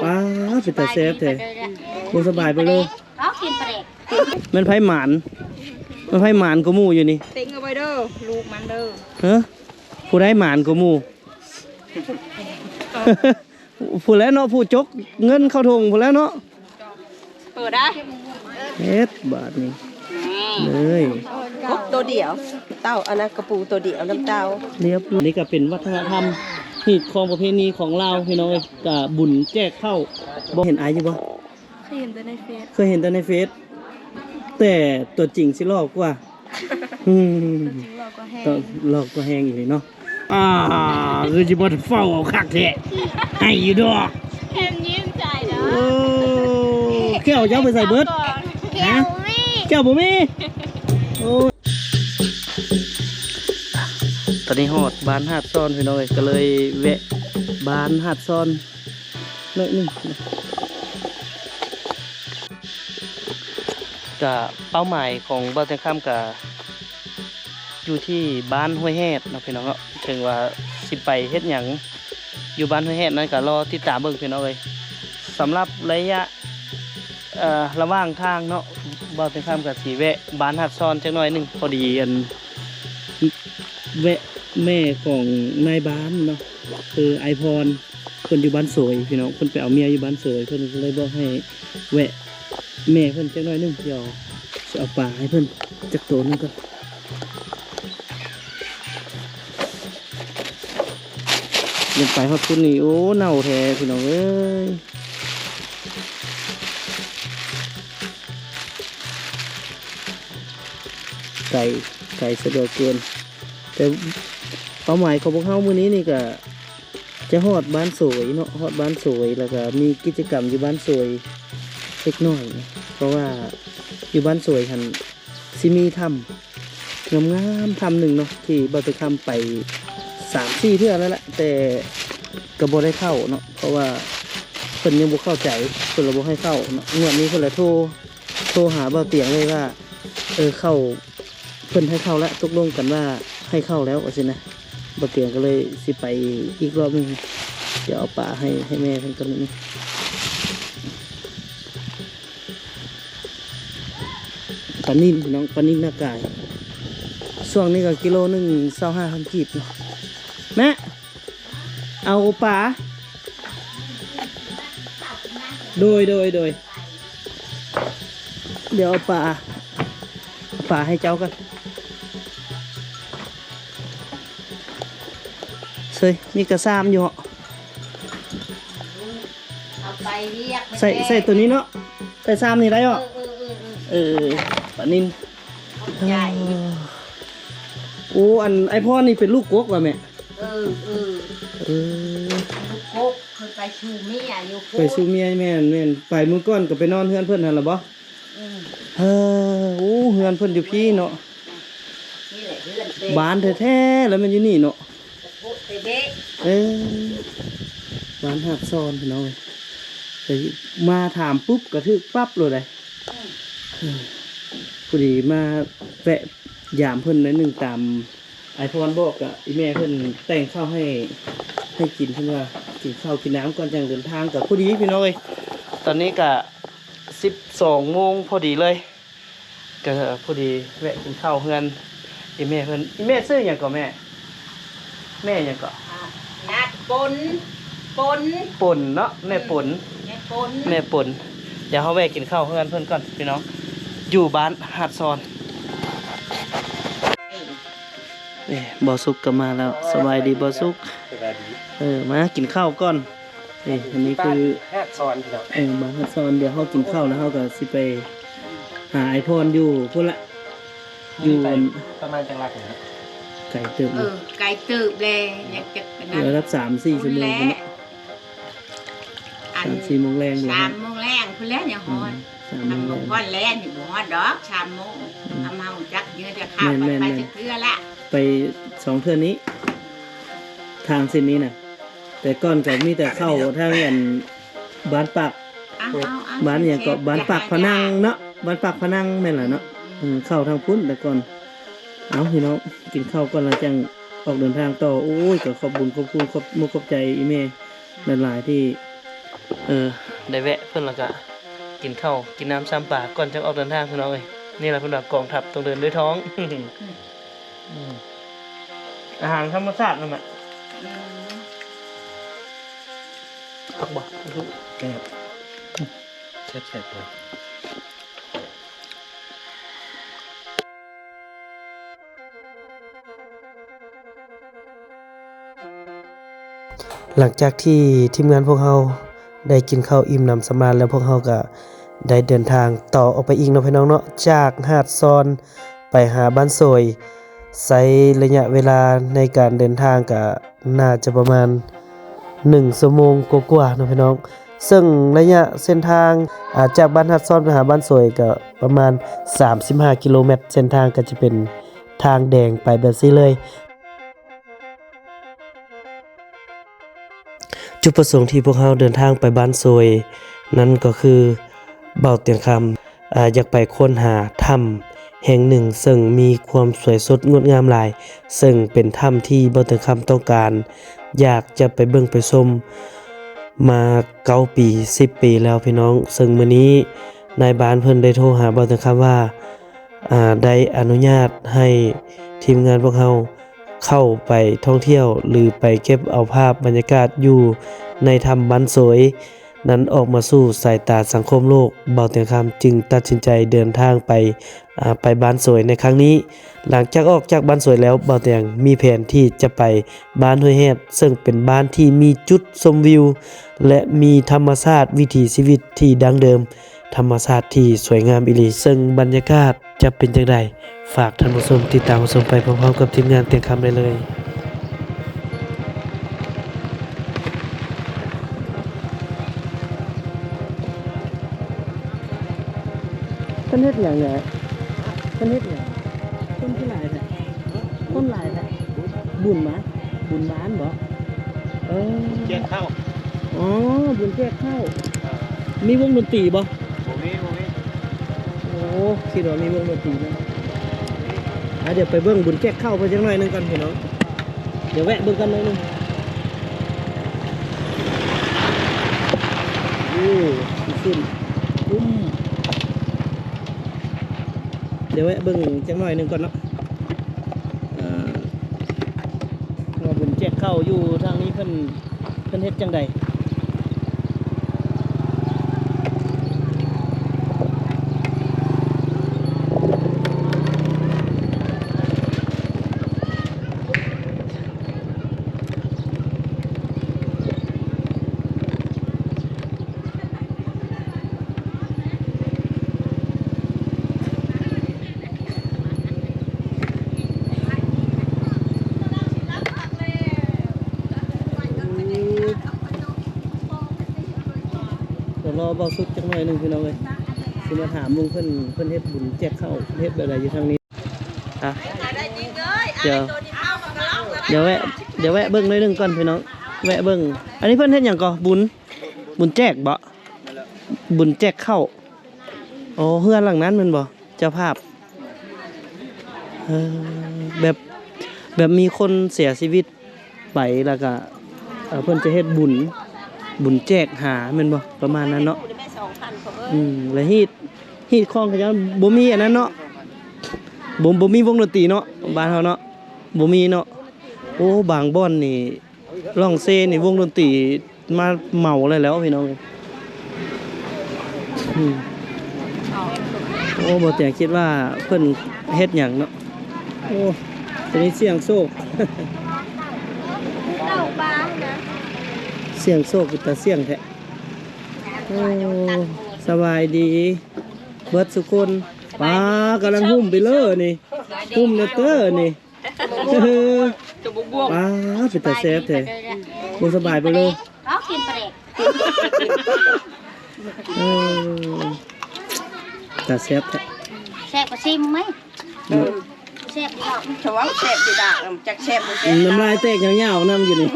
ປ້າ ເປັນຕາແຊບແທ້. ບໍ່ສະບາຍໄປເລີຍ. ເອົາກິນປາແດກ. ແມ່ນໃຜໝານ ແມ່ນໃຜໝານກວ່າໝູ່ຢູ່ນີ້? ເຕັງເອົາໄວ້ເດີ ລູກມັນເດີ. ຮະ ຜູ້ໃດໝານກວ່າໝູ່? ຜູ້ແລ້ວເນາະ ຜູ້ຈົກເງິນເຂົ້າຖົງຜູ້ແລ້ວເນາະ. ເປີດໄດ້ ເຮັດບາດນີ້ເລີຍ. ກົບໂຕດຽວ ເຕົ້າ ອັນນັ້ນກະປູໂຕດຽວນຳເຕົ້າ. ລຽບ ນີ້ກະເປັນວັດທະນະທຳ ຮີດຄອງປະເພນີຂອງລາວ ພີ່ນ້ອງເອີຍ. ກະບຸນແຈກເຂົ້າ ບໍ່ເຫັນອາຍຢູ່ບໍ່? ເຄີຍເຫັນແຕ່ໃນເຟສ ເຄີຍເຫັນແຕ່ໃນເຟສ ແຕ່ຕົວຈິງຊິຫຼໍ່ກວ່າ. ອືມ ຫຼໍ່ກວ່າແຮງ ຫຼໍ່ກວ່າແຮງອີ່ຫຼີເນາະ. ອ່າ ຄືຊິບໍ່ເຝົ້າເອົາຄັກແທ້ ໃຫ້ຢູ່ດອກ. ແຮມຍິ້ມໃຈເດີ. ໂອ້ ແກ້ວເຈົ້າໄປໃສເບິດ? ແກ້ວບໍ່ມີ ແກ້ວບໍ່ມີ. ໂອ້ຍ ຕອນນີ້ຮອດບ້ານຫາດຊອນ ພີ່ນ້ອງເອີຍ ກະເລີຍແວະບ້ານຫາດຊອນ ໜ້ອຍໜຶ່ງ. ກະເປົ້າໝາຍຂອງບ່າວແຕງຄຳກະຢູ່ທີ່ບ້ານຫ້ວຍແຮດເນາະ ພີ່ນ້ອງເນາະ. ເຖິງວ່າຊິໄປເຮັດຫຍັງຢູ່ບ້ານຫ້ວຍແຮດນັ້ນ ກະລໍຕິດຕາມເບິ່ງ ພີ່ນ້ອງເອີຍ. ສຳລັບໄລຍະ ເອີ ລະຫວ່າງທາງເນາະ ບ່າວແຕງຄຳກະຊິແວະບ້ານຫາດຊອນຈັກໜ້ອຍໜຶ່ງ ພໍດີອັນ ແວະແມ່ຂອງນາຍບ້ານເນາະ ຄືອ້າຍພອນ ເພິ່ນຢູ່ບ້ານໂສຍ ພີ່ນ້ອງ. ເພິ່ນໄປເອົາເມຍຢູ່ບ້ານໂສຍ ເພິ່ນກະເລີຍບອກໃຫ້ແວະແມ່ເພິ່ນຈັກໜ້ອຍໜຶ່ງ. ດຽວຊິເອົາປາໃຫ້ເພິ່ນຈັກໂຕໜຶ່ງກ່ອນ. ຍັງໄປຮອດພຸ້ນນີ້ ໂອ້ ເນົ່າແທ້ ພີ່ນ້ອງເອີຍ. ໄກ ໄກຊະເຫຼືອເກີນ. ແຕ່ເປົ້າໝາຍຂອງພວກເຮົາມື້ນີ້ນີ້ກະຈະຮອດບ້ານໂສຍເນາະ ຮອດບ້ານໂສຍ ແລ້ວກະມີກິດຈະກຳຢູ່ບ້ານໂສຍເລັກນ້ອຍ ເພາະວ່າຢູ່ບ້ານໂສຍຫັ້ນຊິມີຖ້ຳງາມໆຖ້ຳໜຶ່ງເນາະ ທີ່ບ່າວແຕງຄຳໄປສາມສີ່ເທື່ອແລ້ວແຫຼະ ແຕ່ກະບໍ່ໄດ້ເຂົ້າເນາະ ເພາະວ່າເພິ່ນຍັງບໍ່ເຂົ້າໃຈ ເພິ່ນລະບໍ່ໃຫ້ເຂົ້າເນາະ. ງວດນີ້ເພິ່ນລະໂທ ໂທຫາບ່າວຕຽງເລີຍວ່າ ເອີ ເຂົ້າ ເພິ່ນໃຫ້ເຂົ້າແລ້ວ ຕົກລົງກັນວ່າໃຫ້ເຂົ້າແລ້ວ ວ່າຊີ້ນະ. ບ່າວຕຽງກະເລີຍຊິໄປອີກລອບໜຶ່ງ ດຽວເອົາປາໃຫ້ ໃຫ້ແມ່ເພິ່ນກ່ອນ. ປານິນ ພີ່ນ້ອງ ປານິນໜ້າກາຍ ຊ່ວງນີ້ກະກິໂລໜຶ່ງຊາວຫ້າພັນກີບເນາະ. ແມ່ ເອົາປາ ໂດຍ ໂດຍ ໂດຍ ດຽວເອົາປາ ເອົາປາໃຫ້ເຈົ້າກ່ອນ. ເຊີຍ ມີກະຊາມຢູ່ເຫາະ ເອົາໄປວຽກ ໃສ່ ໃສ່ໂຕນີ້ເນາະ ໃສ່ຊາມນີ້ໄດ້ເຫາະ. ເອີ ເອີ ເອີ ເອີ ປານິນ ຂອບໃຈ. ໂອ້ ອັນອ້າຍພອນນີ້ເປັນລູກກົກຫວາແມ່? ເອີ ເອີ ເອີ ລູກກົກ ເພິ່ນໄປສູ່ເມຍຢູ່ພຸ້ນ ໄປສູ່ເມຍ. ແມ່ນ ແມ່ນ ໄປມື້ກ່ອນກະໄປນອນເຮືອນເພິ່ນຫັ້ນລະບໍ? ອືມ ເອີ ໂອ້ ເຮືອນເພິ່ນຢູ່ພີ້ເນາະ. ນີ້ແຫຼະເຮືອນເປັນ ບ້ານແທ້ໆ ແລ້ວແມ່ນຢູ່ນີ້ເນາະ. ເອີ ບ້ານຫາດຊອນ ພີ່ນ້ອງເອີຍ ມາຖາມປຸບກະຖືກປັບໂລດເດ້. ອືມ ເອີ ພໍດີມາແວະຢາມເພິ່ນໜ້ອຍໜຶ່ງ ຕາມອ້າຍພອນບອກ ກະອີ່ແມ່ເພິ່ນແຕ່ງເຂົ້າໃຫ້ ໃຫ້ກິນ ເພິ່ນວ່າກິນເຂົ້າກິນນ້ຳກ່ອນຈັ່ງເດີນທາງ. ກະພໍດີ ພີ່ນ້ອງເອີຍ ຕອນນີ້ກະສິບສອງໂມງພໍດີເລີຍ. ກະພໍດີແວະກິນເຂົ້າເຮືອນອີ່ແມ່ເພິ່ນ. ອີ່ແມ່ຊື່ຫຍັງເກາະແມ່? ແມ່ຫຍັງເກາະ? ອາ ນາດປົນ ປົນ ປົນເນາະ ແມ່ປົນ ອືມ ແມ່ປົນ ແມ່ປົນ. ດຽວເຮົາແວະກິນເຂົ້າເຮືອນເພິ່ນກ່ອນ ພີ່ນ້ອງ ຢູ່ບ້ານຫາດຊອນ. ເອີ ບ່າວສຸກກະມາແລ້ວ. ສະບາຍດີບ່າວສຸກ. ສະບາຍດີ. ເອີ ມາກິນເຂົ້າກ່ອນ. ນີ້ ອັນນີ້ຄື ບ້ານຫາດຊອນ ພີ່ນ້ອງ. ເອີ ບ້ານຫາດຊອນ. ດຽວເຮົາກິນເຂົ້າແລ້ວ ເຮົາກະຊິໄປຫາອ້າຍພອນຢູ່ພຸ້ນລະ. ຢູ່ ປະມານຈັກຫຼັກນະ? ໄກເຕີບ. ເອີ ໄກເຕີບແລະ ຍັງຈະໄປນັ້ນ ລະດັບສາມສີ່ຊົ່ວໂມງພຸ້ນລະ. ສາມສີ່ໂມງແລງພຸ້ນລະ ສາມໂມງແລງພຸ້ນແຫຼະ ຍັງຮອດ. ອືມ ສາມໂມງແລງ ບໍ່ຮອດແລ້ວ ນີ້ບໍ່ຮອດດອກສາມໂມງ. ອືມ ເຮົາຮູ້ຈັກເຍອະແຕ່ຂ້າວ ແມ່ນ ໄປ ແມ່ນ ໄປ ແມ່ນ ຈັກເທື່ອລະ. ໄປສອງເທື່ອນີ້ ທາງເສັ້ນນີ້ນະ. ແຕ່ກ່ອນກະມີແຕ່ເຂົ້າທາງອັນບ້ານປາກ ບ້ານຫຍັງເກາະ ບ້ານປາກພະນັງເນາະ ບ້ານປາກພະນັງແມ່ນລະເນາະ. ອືມ ເຂົ້າທາງພຸ້ນແຕ່ກ່ອນ. ເອົາ ພີ່ນ້ອງ ກິນເຂົ້າກ່ອນລະຈັ່ງອອກເດີນທາງຕໍ່. ໂອ້ຍ ກະຂອບບຸນຂອບຄຸນ ຂອບມຸກຂອບໃຈອີ່ແມ່ຫຼາຍໆ ທີ່ ເອີ ໄດ້ແວະເພິ່ນແລ້ວກະກິນເຂົ້າກິນນ້ຳຊຳປາກ່ອນຈະອອກເດີນທາງ ພີ່ນ້ອງເອີຍ. ນີ້ລະເພິ່ນວ່າກອງທັບຕ້ອງເດີນດ້ວຍທ້ອງ. ອືມ ອາຫານທຳມະຊາດນັ້ນແຫຼະ. ອືມ ຄັກບໍ່? ແຊບ ແຊບໆ ເລີຍ. ຫຼັງຈາກທີ່ທີມງານພວກເຮົາໄດ້ກິນເຂົ້າອີ່ມໜຳສຳລານແລ້ວ, ພວກເຮົາກະໄດ້ເດີນທາງຕໍ່ອອກໄປອີກເນາະ ພີ່ນ້ອງເນາະ, ຈາກຫາດຊອນໄປຫາບ້ານໂສຍ ໃຊ້ໄລຍະເວລາໃນການເດີນທາງກະໜ້າຈະປະມານໜຶ່ງຊົ່ວໂມງກວ່າໆເນາະ ພີ່ນ້ອງ. ເຊິ່ງໄລຍະເສັ້ນທາງ ອາ ຈາກບ້ານຫາດຊອນໄປຫາບ້ານໂສຍກະປະມານສາມສິບຫ້າກິໂລແມັດ, ເສັ້ນທາງກະຈະເປັນທາງແດງໄປແບບຊີ້ເລີຍ. ຈຸດປະສົງທີ່ພວກເຮົາເດີນທາງໄປບ້ານໂສຍນັ້ນກໍຄື ບ່າວຕຽງຄຳ ອາ ຢາກໄປຄົ້ນຫາຖ້ຳແຫ່ງໜຶ່ງ ເຊິ່ງມີຄວາມສວຍສົດງົດງາມຫຼາຍ, ເຊິ່ງເປັນຖ້ຳທີ່ບ່າວຕຽງຄຳຕ້ອງການຢາກຈະໄປເບິ່ງໄປຊົມມາເກົ້າປີ ສິບປີແລ້ວ ພີ່ນ້ອງ. ເຊິ່ງມື້ນີ້ນາຍບ້ານເພິ່ນໄດ້ໂທຫາບ່າວຕຽງຄຳວ່າ ອາ ໄດ້ອະນຸຍາດໃຫ້ທີມງານພວກເຮົາເຂົ້າໄປທ່ອງທ່ຽວ ຫຼື ໄປເກັບເອົາພາບບັນຍາກາດຢູ່ໃນຖ້ຳບ້ານໂສຍນັ້ນອອກມາສູ່ສາຍຕາສັງຄົມໂລກ, ບ່າວຕຽງຄຳຈຶ່ງຕັດສິນໃຈເດີນທາງໄປ ອາ ໄປບ້ານໂສຍໃນຄັ້ງນີ້. ຫຼັງຈາກອອກຈາກບ້ານໂສຍແລ້ວ, ບ່າວຕຽງມີແຜນທີ່ຈະໄປບ້ານຫ້ວຍແຮດ, ເຊິ່ງເປັນບ້ານທີ່ມີຈຸດຊົມວິວ ແລະ ມີທຳມະຊາດວິຖີຊີວິດທີ່ດັ້ງເດີມ. ທຳມະຊາດທີ່ສວຍງາມອີ່ຫຼີ, ເຊິ່ງບັນຍາກາດຈະເປັນຈັ່ງໃດ, ຝາກທ່ານຜູ້ຊົມຕິດຕາມຮັບຊົມໄປພ້ອມໆກັບທີມງານຕຽງຄຳໄດ້ເລີຍ. ເພິ່ນເຮັດຫຍັງແຫຼະ? ເພິ່ນເຮັດຫຍັງ? ຄົນຄືຫຼາຍແທ້? ຄົນຫຼາຍແທ້? ບຸນຫວາ? ບຸນບ້ານບໍ? ເອີ ແຈກເຂົ້າ. ອໍ ບຸນແຈກເຂົ້າ. ເອີ ມີວົງດົນຕີບໍ? ບໍ່ມີ ບໍ່ມີ. ໂອ້ ຄິດວ່າມີວົງດົນຕີນຳ. ອ່າ ດຽວໄປເບິ່ງບຸນແຈກເຂົ້າເພິ່ນຈັກໜ້ອຍໜຶ່ງກ່ອນພີ່ນ້ອງ. ດຽວແວະເບິ່ງກ່ອນໜ້ອຍໜຶ່ງ. ໂອ້ ຂຶ້ນ ປຸ້ມ. ດຽວແວະເບິ່ງຈັກໜ້ອຍໜຶ່ງກ່ອນເນາະ ເອີ ວ່າບຸນແຈກເຂົ້າຢູ່ທາງນີ້ເພິ່ນ ເພິ່ນເຮັດຈັ່ງໃດ. ດຽວລໍເບົາສຸກຈັກໜ້ອຍໜຶ່ງພີ່ນ້ອງເອີຍ ຊິມາຖາມເບິ່ງເພິ່ນ ເພິ່ນເຮັດບຸນແຈກເຂົ້າ ເຮັດແບບໃດຢູ່ທາງນີ້. ອ່ະ ດຽວ ດຽວແວະ ດຽວແວະເບິ່ງໜ້ອຍໜຶ່ງກ່ອນພີ່ນ້ອງ ແວະເບິ່ງ. ອັນນີ້ເພິ່ນເຮັດຫຍັງກໍ? ບຸນ ບຸນແຈກບໍ? ບຸນແຈກເຂົ້າ. ອໍ ເຮືອນຫຼັງນັ້ນແມ່ນບໍ່ ເຈົ້າພາບ? ເອີ ແບບ ແບບມີຄົນເສຍຊີວິດໄປ ແລ້ວກະ ເອີ ເພິ່ນຈະເຮັດບຸນ ບຸນແຈກຫາແມ່ນບໍ່? ປະມານນັ້ນເນາະ. ອືມ ແລ້ວຮີດ ຮີດຄອງເຂົາເຈົ້າບໍ່ມີອັນນັ້ນເນາະ ບໍ່ ບໍ່ມີວົງດົນຕີເນາະ ບ້ານເຮົາເນາະ ບໍ່ມີເນາະ. ໂອ້ ບາງບ່ອນນີ້ ລ່ອງເຊນີ້ວົງດົນຕີມາເໝົາແລ້ວ ແລ້ວພີ່ນ້ອງເອີຍ. ອືມ ໂອ້ ບໍ່ແຕງຄິດວ່າເພິ່ນເຮັດຫຍັງເນາະ. ໂອ້ ຕົວນີ້ສ່ຽງໂຊກ ເຕົ້າປານະ ສ່ຽງໂຊກ ເປັນຕາສ່ຽງແທ້. ໂອ້ ສະບາຍດີເບິດສຸຄົນ. ປາ ກຳລັງຫຸ້ມໄປເລີນີ້ ຫຸ້ມແລ້ວເຕີນີ້. ປາ ເປັນຕາແຊບແທ້ ບໍ່ສະບາຍໄປເລີ. ເອົາກິນປາແດກ ເອີ ຕາແຊບແທ້. ແຊບກໍຊີມໄໝ? ເນາະ ແຊບຢູ່ດອກ ເຂົາເວົ້າແຊບຢູ່ດອກ ຈັກແຊບບໍ່ແຊບ ນ້ຳລາຍແຕກຍາວໆນຳຢູ່ນີ້.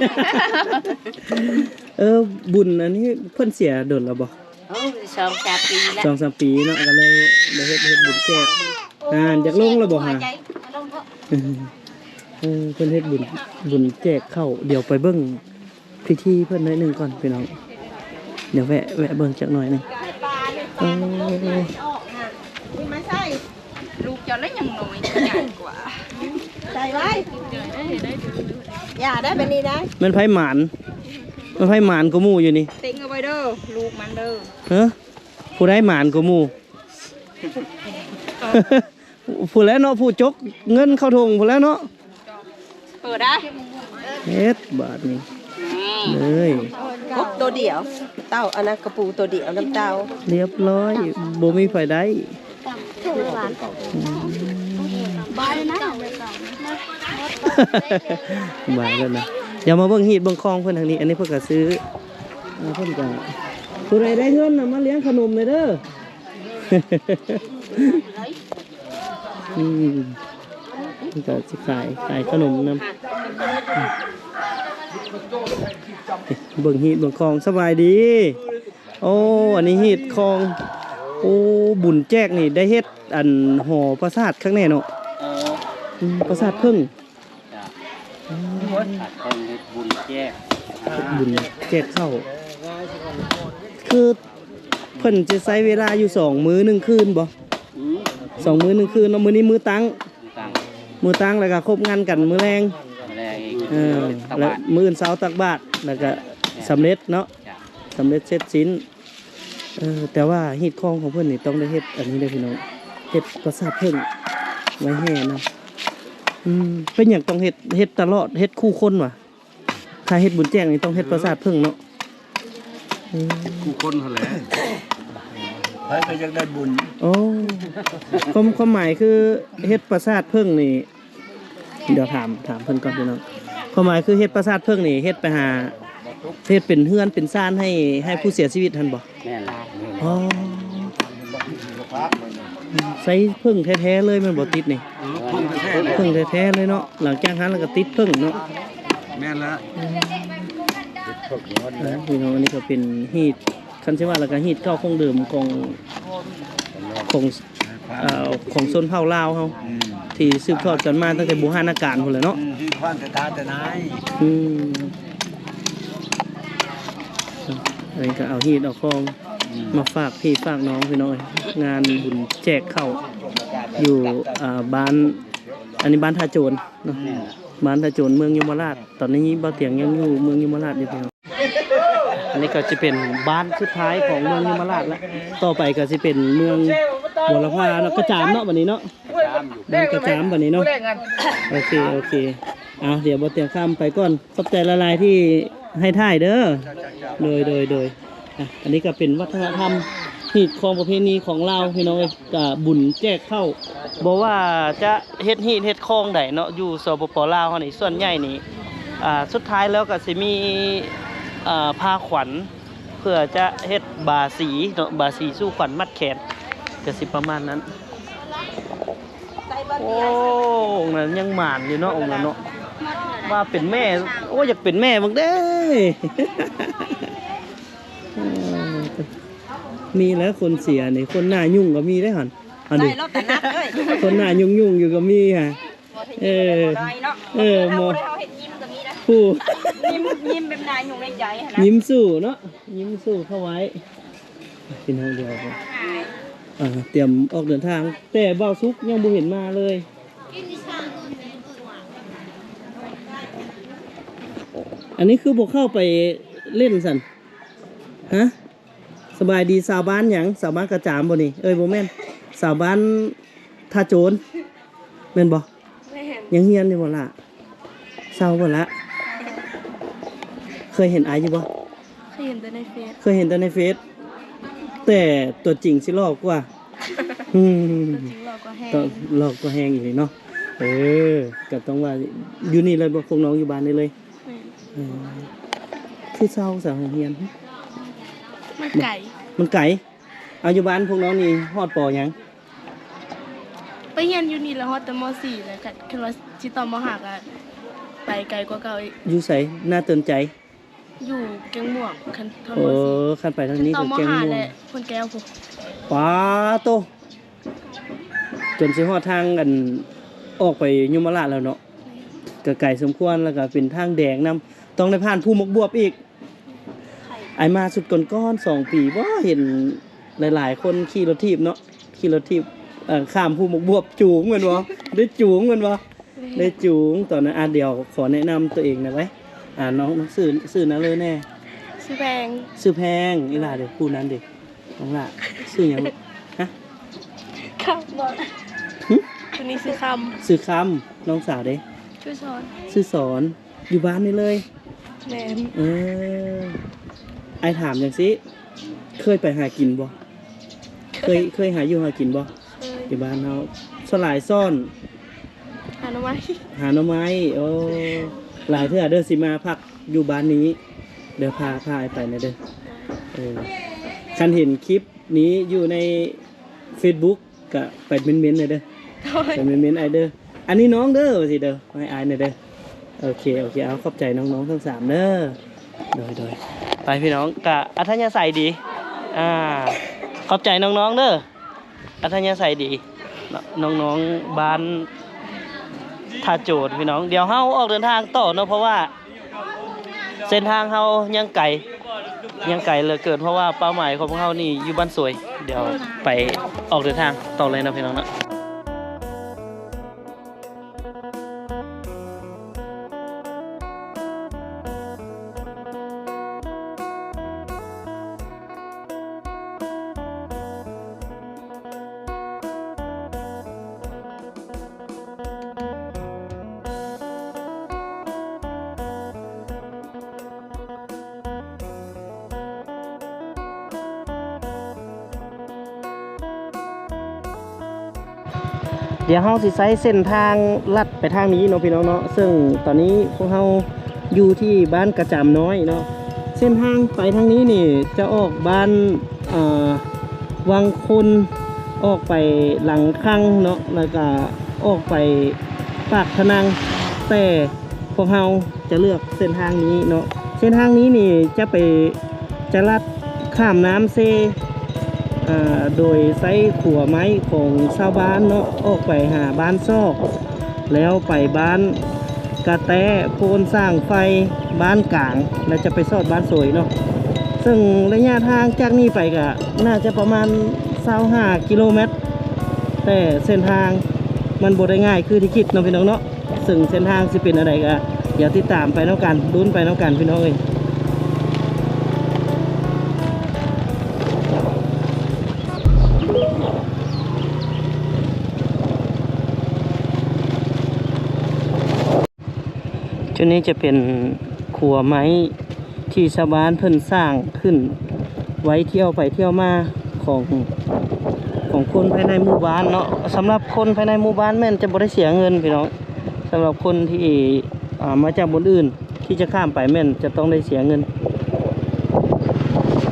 ເອີ ບຸນອັນນີ້ເພິ່ນເສຍດົນແລ້ວບໍ່? ໂອ້ ສອງສາມປີແລ້ວ ສອງສາມປີເນາະ ກໍເລີຍໄດ້ເຮັດ ເຮັດບຸນແຈກ. ອ່າ ຢາກລົງແລ້ວບໍ່ຫາ? ເອີ ເພິ່ນເຮັດບຸນ ບຸນແຈກເຂົ້າ. ດຽວໄປເບິ່ງພິທີເພິ່ນໜ້ອຍໜຶ່ງກ່ອນພີ່ນ້ອງ. ດຽວແວະ ແວະເບິ່ງຈັກໜ້ອຍໜຶ່ງ. ໂອ້ ນີ້ມາໃສ່ ລູກເຈົ້າລະຍັງນ້ອຍ ໃຫຍ່ກວ່າ ໃສ່ໄວ້ ຢ່າໄດ້ແບບນີ້ໄດ້. ແມ່ນໃຜໝານ ແມ່ນໃຜໝານກວ່າໝູ່ຢູ່ນີ້? ເຕັງເອົາໄວ້ເດີ ລູກມັນເດີ. ຮະ? ຜູ້ໃດໝານກວ່າໝູ່? ຜູ້ແລ້ວເນາະ ຜູ້ຈົກເງິນເຂົ້າຖົງຜູ້ແລ້ວເນາະ. ເປີດໄດ້ ເຮັດບາດນີ້ເລີຍ. ກົບໂຕດຽວ ເຕົ້າອັນນັ້ນກະປູໂຕດຽວນຳເຕົ້າ ລຽບຮ້ອຍ ບໍ່ມີໃຜໄດ້. ອືມ ບາຍນະ ບາຍແລ້ວນະ. ດຽວມາເບິ່ງຮີດເບິ່ງຄອງເພິ່ນທາງນີ້. ອັນນີ້ເພິ່ນກະຊື້ ເອີ ເພິ່ນກະ ຜູ້ໃດໄດ້ເງິນນະ ມາລ້ຽງຂະໜົມແດ່ເດີ. ອືມ ເພິ່ນກະຊິຂາຍ ຂາຍຂະໜົມນຳ. ເບິ່ງຮີດເບິ່ງຄອງ. ສະບາຍດີ. ໂອ້ ອັນນີ້ຮີດຄອງ. ໂອ້ ບຸນແຈກນີ້ໄດ້ເຮັດອັນຫໍປາສາດຄັກແນ່ເນາະ. ເອີ ອືມ ປາສາດເຜິ້ງ. ຈ້ະ ອືມ ປາສາດເຜິ້ງເຮັດບຸນແຈກ ເຮັດບຸນແຈກເຂົ້າ. ຄືເພິ່ນຈະໃຊ້ເວລາຢູ່ສອງມື້ໜຶ່ງຄືນບໍ່? ອືມ ສອງມື້ໜຶ່ງຄືນເນາະ. ມື້ນີ້ມື້ຕັ້ງ ມື້ຕັ້ງ ມື້ຕັ້ງ ແລ້ວກະຄົບງານກັນມື້ແລງ ມື້ແລງອີກ ເອີ ແລ້ວມື້ອື່ນເຊົ້າຕັກບາດ ແລ້ວກະ ແມ່ນ ສຳເລັດເນາະ. ຈ້ະ ສຳເລັດເສັດສິ້ນ. ເອີ ແຕ່ວ່າຮີດຄອງຂອງເພິ່ນນີ້ຕ້ອງໄດ້ເຮັດອັນນີ້ເດີພີ່ນ້ອງ ເຮັດປາສາດເຜິ້ງໄວ້ແຫ່ນຳ. ອືມ ເປັນຫຍັງຕ້ອງເຮັດ ເຮັດຕະຫຼອດ ເຮັດຄູ່ຄົນຫວາ? ຖ້າເຮັດບຸນແຈກນີ້ຕ້ອງເຮັດປາສາດເຜິ້ງເນາະ. ອືມ ເຮັດຄູ່ຄົນຫັ້ນແຫຼະ ໃຜກໍຢາກໄດ້ບຸນ. ໂອ້ ຄວາມ ຄວາມໝາຍຄືເຮັດປາສາດເຜິ້ງນີ້ ດຽວຖາມ ຖາມເພິ່ນກ່ອນພີ່ນ້ອງ. ຄວາມໝາຍຄືເຮັດປາສາດເຜິ້ງນີ້ ເຮັດໄປຫາ ເຮັດເປັນເຮືອນເປັນຊານໃຫ້ ໃຫ້ຜູ້ເສຍຊີວິດຫັ້ນບໍ່? ແມ່ນລະ. ອໍ ໃຊ້ເຜິ້ງແທ້ໆເລີຍແມ່ນບໍ່ ຕິດນີ້? ເອີ ເຜິ້ງແທ້ໆເລີຍເນາະ. ຫຼັງຈາກຫັ້ນແລ້ວກໍຕິດເຜິ້ງເນາະ. ແມ່ນລະ. ອືມ ພີ່ນ້ອງ ອັນນີ້ກໍເປັນຮີດ ຄັນຊິວ່າແລ້ວກໍຮີດເກົ່າຂອງເດີມຂອງ ຂອງ ເອ່ອ ຂອງຊົນເຜົ່າລາວເຮົາ ອືມ ທີ່ສືບທອດກັນມາຕັ້ງແຕ່ບູຮານະການພຸ້ນແຫຼະເນາະ. ອືມ ຮີດຄອງແຕ່ຕາແຕ່ນາຍ. ອືມ ອັນນີ້ກໍເອົາຮີດເອົາຄອງ ອືມ ມາຝາກພີ່ຝາກນ້ອງພີ່ນ້ອງເອີຍ. ງານບຸນແຈກເຂົ້າຢູ່ ອ່າ ບ້ານ ອັນນີ້ບ້ານທ່າໂຈນເນາະ. ແມ່ນລະ. ບ້ານທ່າໂຈນ ເມືອງຍົມມະລາດ. ຕອນນີ້ບ່າວຕຽງຍັງຢູ່ເມືອງຍົມມະລາດຢູ່ພີ່ນ້ອງ. ອັນນີ້ກໍຈະເປັນບ້ານສຸດທ້າຍຂອງເມືອງຍົມມະລາດລະ. ຕໍ່ໄປກໍຊິເປັນເມືອງບົວລະພາເນາະ ກະຈາມເນາະ ບັດນີ້ເນາະ. ບ້ານກະຈາມບັດນີ້ເນາະ. ໂອເຄ ໂອເຄ. ເອົາ ດຽວບ່າວຕຽງຂ້າມໄປກ່ອນ. ຂອບໃຈຫຼາຍໆທີ່ໃຫ້ຖ່າຍເດີ. ໂດຍ ໂດຍ ໂດຍ. ອ່ະ ອັນນີ້ກໍເປັນວັດທະນະທຳ ຮີດຄອງປະເພນີຂອງລາວ ພີ່ນ້ອງເອີຍ. ກະບຸນແຈກເຂົ້າ ບໍ່ວ່າຈະເຮັດຮີດເຮັດຄອງໃດເນາະ ຢູ່ ສປປ ລາວເຮົານີ້ ສ່ວນໃຫຍ່ນີ້ ອ່າ ສຸດທ້າຍແລ້ວກໍຊິມີ ອ່າ ຜ້າຂວັນ ເພື່ອຈະເຮັດບາສີເນາະ ບາສີສູ່ຂວັນມັດແຂນ ກໍຊິປະມານນັ້ນ. ໂອ້ ອົງນັ້ນຍັງໝານຢູ່ເນາະ ອົງນັ້ນເນາະ. ວ່າເປັນແມ່ ໂອ້ ຢາກເປັນແມ່ເບິ່ງເດ້. ເອີ ມີແລ້ວຄົນເສຍນີ້ ຄົນໜ້າຫຍຸ້ງກໍມີເດ້ຫັ້ນ. ອັນນີ້ ໃສ່ລົດຕະໜັກເອີຍ ຄົນໜ້າຫຍຸ້ງໆຢູ່ກໍມີຫະ. ເອີ ບໍ່ໄດ້ເນາະ ເອີ ໝໍ ເຮົາເຮັດຍິ້ມກໍມີນະ ຜູ້ຍິ້ມ ຍິ້ມແບບໜ້າຫຍຸ້ງໃນໃຈຫັ້ນນະ ຍິ້ມສູ້ເນາະ ຍິ້ມສູ້ເຂົ້າໄວ້. ພີ່ນ້ອງ ດຽວ ອ່າ ຕຽມອອກເດີນທາງ ແຕ່ບ່າວສຸກຍັງບໍ່ເຫັນມາເລີຍ. ອັນນີ້ຄືບໍ່ເຂົ້າໄປຫຼິ້ນຊັ້ນ ຮະ? ສະບາຍດີ ຊາວບ້ານຫຍັງ? ຊາວບ້ານກະຈາມບໍ່ນີ້? ເອີຍ ບໍ່ແມ່ນ ຊາວບ້ານທ່າໂຈນ ແມ່ນບໍ່? ແມ່ນ. ຍັງຮຽນຢູ່ບໍ່ລະ? ເຊົາບໍ່ລະ? ເຄີຍເຫັນອ້າຍຢູ່ບໍ່? ເຄີຍເຫັນແຕ່ໃນເຟສ ເຄີຍເຫັນແຕ່ໃນເຟສ ແຕ່ຕົວຈິງຊິຫຼໍ່ກວ່າ. ອືມ ຕົວຈິງຫຼໍ່ກວ່າແຮງ ຫຼໍ່ກວ່າແຮງອີ່ຫຼີເນາະ. ເອີ ກະຕ້ອງວ່າຢູ່ນີ້ເລີຍບໍ່? ພວກນ້ອງຢູ່ບ້ານນີ້ເລີຍ? ແມ່ນ. ເອີ ຄືເຊົາສາໂຮງຮຽນ? ມັນໄກ ມັນໄກ. ເອົາ ຢູ່ບ້ານພວກນ້ອງນີ້ຮອດ ປ ຫຍັງ? ໄປຮຽນຢູ່ນີ້ລະຮອດແຕ່ ມ ສີ່ ແລ້ວ ຄັນວ່າຊິຕໍ່ ມ ຫ້າ ກະໄປໄກກວ່າເກົ່າອີກ. ຢູ່ໃສ? ໜ້າເຕີນໃຈ? ຢູ່ແກ້ງມ່ວງ ຄັນຮອດ ໂອ້ ມ ສີ່ ຄັນໄປທາງນີ້ ຄັນຕໍ່ ກໍແກ້ງມ່ວງ ມ ຫ້າ ແລ້ວ ໂພນແກ້ວພຸ້ນ. ປາໂຕ ຈົນຊິຮອດທາງ ອັນ ອອກໄປຍົມມະລາດແລ້ວເນາະ. ແມ່ນ. ກໍໄກສົມຄວນ ແລ້ວກໍເປັນທາງແດງນຳ ຕ້ອງໄດ້ຜ່ານພູໝາກບວບອີກ. ອ້າຍມາຊຸດກ່ອນໆ ສອງປີບໍ່ເຫັນຫຼາຍໆຄົນຂີ່ລົດຖີບເນາະ ຂີ່ລົດຖີບ ເອີ ຂ້າມພູໝາກບວບຈູງແມ່ນບໍ່? ໄດ້ຈູງແມ່ນບໍ່? ແມ່ນ ໄດ້ຈູງຕອນນັ້ນ. ອ່າ ດຽວຂໍແນະນຳຕົວເອງແດ່ໄວ. ອ່າ ນ້ອງ ນ້ອງຊື່ ຊື່ຫຍັງເລີຍແດ່? ຊື່ແພງ. ຊື່ແພງ. ອີ່ຫຼ້າເດ? ຜູ້ນັ້ນເດ? ນ້ອງຫຼ້າ ຊື່ຫຍັງລູກ? ຮະ? ຄຳ. ຫຶ? ຄົນນີ້ຊື່ຄຳ. ຊື່ຄຳ. ນ້ອງສາວເດ? ຊື່ສອນ. ຊື່ສອນ. ຢູ່ບ້ານນີ້ເລີຍ? ແມ່ນ. ເອີ ອ້າຍຖາມຈັ່ງຊີ້ ເຄີຍໄປຫາກິນບໍ່? ເຄີຍ ເຄີຍຫາຢູ່ຫາກິນບໍ່? ເຄີຍ. ຢູ່ບ້ານເຮົາ ສ່ວນຫຼາຍຊ່ອນ ຫາໜໍ່ໄມ້. ຫາໜໍ່ໄມ້. ໂອ້ ຫຼາຍເທື່ອເດີ ຊິມາພັກຢູ່ບ້ານນີ້ເດີ ພາ ພາອ້າຍໄປແດ່ເດີ. ເອີ ຄັນເຫັນຄລິບນີ້ຢູ່ໃນເຟສບຸກ ກະໄປເມັ້ນໆແດ່ເດີ. ໂດຍ. ໄປເມັ້ນໆອ້າຍເດີ. ອັນນີ້ນ້ອງເດີ ວ່າຊີ້ເດີ ໃຫ້ອ້າຍແດ່ເດີ. ໂອເຄ ໂອເຄ ເອົາ ຂອບໃຈນ້ອງໆທັງສາມເດີ. ໂດຍ ໂດຍ ໄປພີ່ນ້ອງ ກະອັດທະຍາໄສດີ. ອ່າ ຂອບໃຈນ້ອງໆເດີ ອັດທະຍາໄສດີເນາະ ນ້ອງໆບ້ານທ່າໂຈນພີ່ນ້ອງ. ດຽວເຮົາອອກເດີນທາງຕໍ່ເນາະ ເພາະວ່າ ເສັ້ນທາງເຮົາຍັງໄກ ຍັງໄກເຫຼືອເກີນ ເພາະວ່າເປົ້າໝາຍຂອງພວກເຮົານີ້ຢູ່ບ້ານສວຍ. ດຽວໄປອອກເດີນທາງຕໍ່ເລີຍເນາະພີ່ນ້ອງເນາະ. ດຽວເຮົາຊິໃຊ້ເສັ້ນທາງລັດໄປທາງນີ້ເນາະພີ່ນ້ອງເນາະ. ເຊິ່ງຕອນນີ້ພວກເຮົາຢູ່ທີ່ບ້ານກະຈາມນ້ອຍເນາະ. ເສັ້ນທາງໄປທາງນີ້ນີ້ຈະອອກບ້ານ ອ່າ ວັງຄົນ ອອກໄປຫຼັງຄັງເນາະ ແລ້ວກະອອກໄປປາກພະນັງ ແຕ່ພວກເຮົາຈະເລືອກເສັ້ນທາງນີ້ເນາະ. ເສັ້ນທາງນີ້ນີ້ຈະໄປ ຈະລັດຂ້າມນ້ຳເຊ ເອີ ໂດຍໃຊ້ຂົວໄມ້ຂອງຊາວບ້ານເນາະ ອອກໄປຫາບ້ານຊອກ ແລ້ວໄປບ້ານກະແຕ້ ໂພນສ້າງໄຟ ບ້ານກາງ ແລ້ວຈະໄປຊອດບ້ານໂສຍເນາະ. ເຊິ່ງໄລຍະທາງຈາກນີ້ໄປກະໜ້າຈະປະມານຊາວຫ້າກິໂລແມັດ ແຕ່ເສັ້ນທາງມັນບໍ່ໄດ້ງ່າຍຄືທີ່ຄິດເນາະພີ່ນ້ອງເນາະ. ເຊິ່ງເສັ້ນທາງຊິເປັນແນວໃດກະ ດຽວຕິດຕາມໄປນຳກັນ ລຸ້ນໄປນຳກັນພີ່ນ້ອງເອີຍ. ຈຸດນີ້ຈະເປັນຂົວໄມ້ທີ່ຊາວບ້ານເພິ່ນສ້າງຂຶ້ນໄວ້ທ່ຽວໄປທ່ຽວມາຂອງ ຂອງຄົນພາຍໃນໝູ່ບ້ານເນາະ. ສຳລັບຄົນພາຍໃນໝູ່ບ້ານແມ່ນຈະບໍ່ໄດ້ເສຍເງິນພີ່ນ້ອງ. ສຳລັບຄົນທີ່ ອ່າ ມາຈາກບ່ອນອື່ນທີ່ຈະຂ້າມໄປແມ່ນຈະຕ້ອງໄດ້ເສຍເງິນ.